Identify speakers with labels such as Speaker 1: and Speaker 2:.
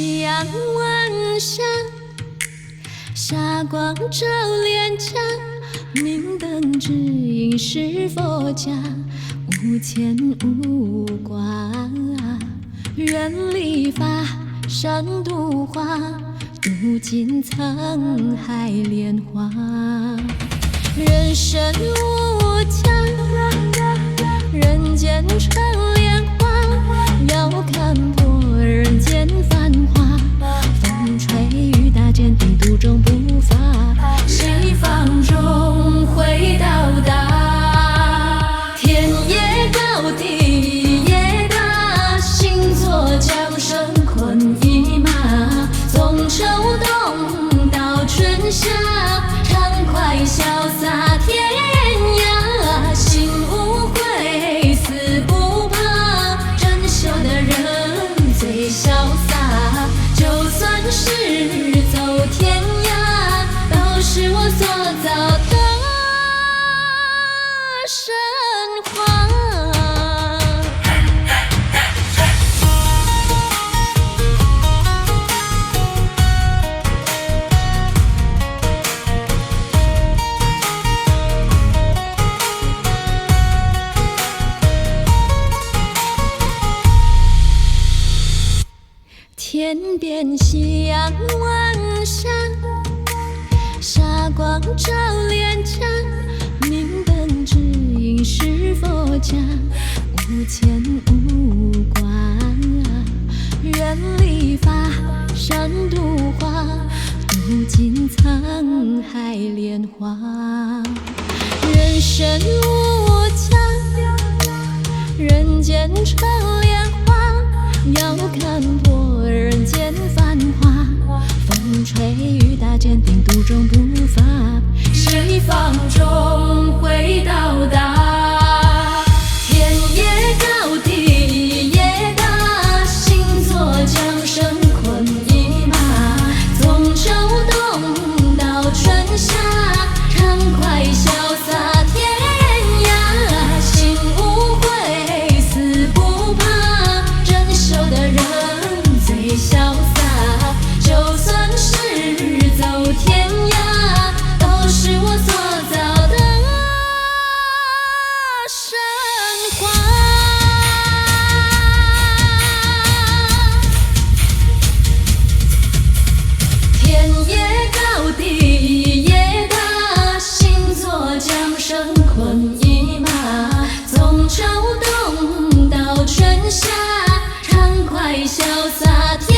Speaker 1: 夕陽晚霞，霞光照臉頰，明燈指引是佛家，無牽無掛。願理髮，善度化，度盡滄海蓮華。人生無價，人間成蓮花，要看破人間繁華。風吹雨打，堅定獨終步伐，西方終會到達。天也高，地也大，行作繮繩捆一馬，從秋冬到春夏，暢快瀟灑天涯。心無悔，死不怕，真修的人最瀟灑。就算是走天涯，都是我所造的神話。天邊夕陽晚霞，霞光照臉頰，明燈指引是佛家，無牽無掛。願理髮，善度化，度盡滄海蓮華。人生無價，人間成蓮花，要看破人間繁華。風吹雨打，堅定獨終步伐，西方終會到達。天也高，地也大，行作繮繩捆一馬，從秋冬到春夏，暢快瀟灑天涯。心無悔，死不怕，真修的人最瀟灑。就算是走天涯，都是我所造的神話。天也高，地也大，行作繮繩捆一馬，從秋冬到春夏，暢快瀟灑天